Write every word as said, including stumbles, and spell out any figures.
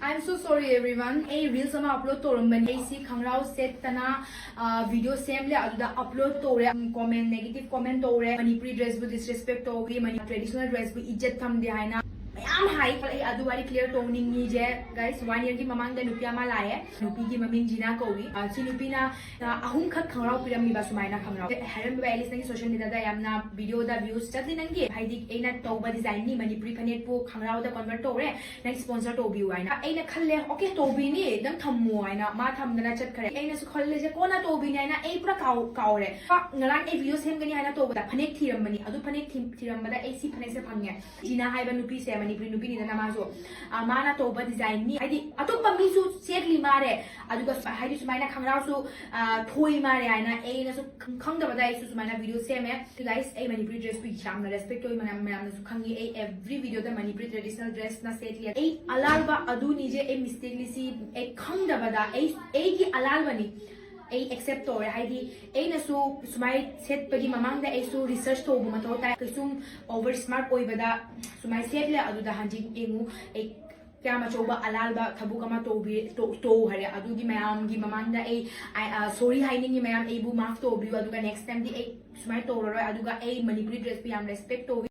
I'm so sorry everyone. ꯑꯩ reels ꯑꯃ upload ꯇꯧꯔꯝꯕꯅꯤ꯫ ꯑꯩꯁꯤ ꯈꯪꯒ꯭ꯔꯥꯎ ꯁꯦꯠꯇꯅ video ꯁꯦꯝꯂꯦ, ꯑꯗꯨꯗ upload ꯇꯧꯔꯦ꯫ Comment, negative comment ꯇꯧꯔꯦ, ꯃꯅꯤꯄꯨꯔꯤ dressꯕꯨ disrespect ꯇꯧꯏ, ꯃꯅꯤ traditional dressꯕꯨ ꯏꯖꯠ ꯊꯝꯗꯦ ꯍꯥꯏꯅ ꯃꯌꯥꯝ ꯍꯥꯏ꯫ ꯑꯩ ꯑꯗꯨ ꯋꯥꯔꯤ clear ꯇꯧꯅꯤꯡꯉꯤꯁꯦ guys, one yearꯒꯤ ꯃꯃꯥꯡꯗ ꯅꯨꯄꯤ ꯑꯃ ꯂꯥꯛꯑꯦ꯫ ꯅꯨꯄꯤꯒꯤ ꯃꯃꯤꯡ ꯖꯤꯅꯥ ꯀꯧꯏ꯫ ꯑ, ꯁꯤ ꯅꯨꯄꯤꯅ ꯑ, ꯑꯍꯨꯝꯈꯛ ꯈꯪꯒ꯭ꯔꯥꯎ ꯄꯤꯔꯝꯃꯤꯕ꯫ ꯁꯨꯃꯥꯏꯅ ꯈꯪꯒ꯭ꯔꯥꯎ ꯍꯥꯏꯔꯝꯃꯤꯕ, "ꯑꯦꯂꯤꯁ, ꯅꯪꯒꯤ social mediaꯗ ꯌꯥꯝꯅ videoꯗ views ꯆꯠꯂꯤ ꯅꯪꯒꯤ, ꯍꯥꯏꯗꯤ ꯑꯩꯅ ꯇꯧꯕ designꯅꯤ, ꯃꯅꯤꯄꯨꯔꯤ ꯐꯅꯦꯛꯄꯨ ꯈꯪꯒ꯭ꯔꯥꯎꯗ convert ꯇꯧꯔꯦ, ꯅꯪ sponsor ꯇꯧꯕꯤꯌꯨ" ꯍꯥꯏꯅ꯫ ꯑꯩꯅ ꯈꯜꯂꯦ, "Okay, ꯇꯧꯕꯤꯅꯤ, ꯅꯪ ꯊꯝꯃꯣ" ꯍꯥꯏꯅ꯫ ꯃꯥ ꯊꯝꯗꯅ ꯆꯠꯈ꯭ꯔꯦ꯫ ꯑꯩꯅꯁꯨ ꯈꯜꯂꯤꯁꯦ ꯀꯣꯟꯅ ꯇꯧꯕꯤꯅꯤ ꯍꯥꯏꯅ꯫ ꯑꯩ ꯄꯨꯔꯥ ꯀꯥꯎ ꯀꯥꯎꯔꯦ꯫ ꯉꯔꯥꯡ ꯑꯩ video ꯁꯦꯝꯒꯅꯤ ꯍꯥꯏꯅ ꯇꯧꯕꯗ ꯐꯅꯦꯛ ꯊꯤꯔꯝꯕꯅꯤ꯫ ꯑꯗꯨ ꯐꯅꯦꯛ ꯊꯤ- ꯊꯤꯔꯝꯕꯗ ꯑꯩ ꯁꯤ ꯐꯅꯦꯛꯁꯦ ꯐꯪꯉꯦ꯫ ꯖꯤꯅꯥ ꯍꯥꯏꯕ ꯅꯨꯄꯤꯁꯦ, ꯃꯅꯤꯄꯨꯔꯤ ꯅꯨꯄꯤꯅꯤꯗꯅ ꯃꯥꯁꯨ, ꯑ, ꯃꯥꯅ ꯇꯧꯕ designꯅꯤ, ꯍꯥꯏꯗꯤ ꯑꯇꯣꯞꯄ ꯃꯤꯁꯨ ꯁꯦꯠꯂꯤ ꯃꯥꯔꯦ, ꯑꯗꯨꯒ ꯁ- ꯍꯥꯏꯗꯤ ꯁꯨꯃꯥꯏꯅ ꯈꯪꯒ꯭ꯔꯥꯎꯁꯨ, ꯑ, ꯊꯣꯏ ꯃꯥꯔꯦ ꯍꯥꯏꯅ ꯑꯩꯅꯁꯨ ꯈꯪ- ꯈꯪꯗꯕꯗ ꯑꯩꯁꯨ ꯁꯨꯃꯥꯏꯅ video ꯁꯦꯝꯃꯦ꯫ Guys, ꯑꯩ ꯃꯅꯤꯄꯨꯔꯤ dressꯄꯨ ꯌꯥꯝꯅ respect ꯇꯧꯏ, ꯃꯌꯥꯝ, ꯃꯌꯥꯝꯅꯁꯨ ꯈꯪꯉꯤ꯫ ꯑꯩ every videoꯗ ꯃꯅꯤꯄꯨꯔꯤ traditional dressꯅ ꯁꯦꯠꯂꯤ꯫ ꯑꯩ ꯑꯂꯥꯜꯕ ꯑꯗꯨꯅꯤꯁꯦ, ꯑꯩ mistakeness ꯑꯩ ꯈꯪꯗꯕꯗ ꯑꯩ, ꯑꯩꯒꯤ ꯑꯂꯥꯜꯕꯅꯤ꯫ ꯑꯩ accept ꯇꯧꯔꯦ, ꯍꯥꯏꯗꯤ ꯑꯩꯅꯁꯨ ꯁꯨꯃꯥꯏ ꯁꯦꯠꯄꯒꯤ ꯃꯃꯥꯡꯗ ꯑꯩꯁꯨ research ꯇꯧꯕ ꯃꯊꯧ ꯇꯥꯏ꯫ ꯀꯩꯁꯨꯝ over smart ꯑꯣꯏꯕꯗ ꯁꯨꯃꯥꯏ ꯁꯦꯠꯂꯦ, ꯑꯗꯨꯗ ꯍꯟꯖꯤꯟ ꯌꯦꯡꯉꯨ꯫ ꯑꯩ ꯀꯌꯥꯝ ꯑꯆꯧꯕ ꯑꯂꯥꯜꯕ ꯊꯕꯛ ꯑꯃ ꯇꯧꯕꯤ-, ꯇꯧ-, ꯇꯧ ꯍꯥꯏꯔꯦ꯫ ꯑꯗꯨꯒꯤ ꯃꯌꯥꯝꯒꯤ ꯃꯃꯥꯡꯗ ꯑꯩ, ꯑꯩ, ꯑ, sorry ꯍꯥꯏꯅꯤꯡꯉꯤ ꯃꯌꯥꯝ, ꯑꯩꯕꯨ ꯃꯥꯐ ꯇꯧꯕꯤꯌꯨ꯫ ꯑꯗꯨꯒ next timeꯗꯤ ꯑꯩ ꯁꯨꯃꯥꯏꯅ ꯇꯧꯔꯔꯣꯏ꯫ ꯑꯗꯨꯒ ꯑꯩ ꯃꯅꯤꯄꯨꯔꯤ dressꯄꯨ ꯌꯥꯝ respect ꯇꯧꯏ꯫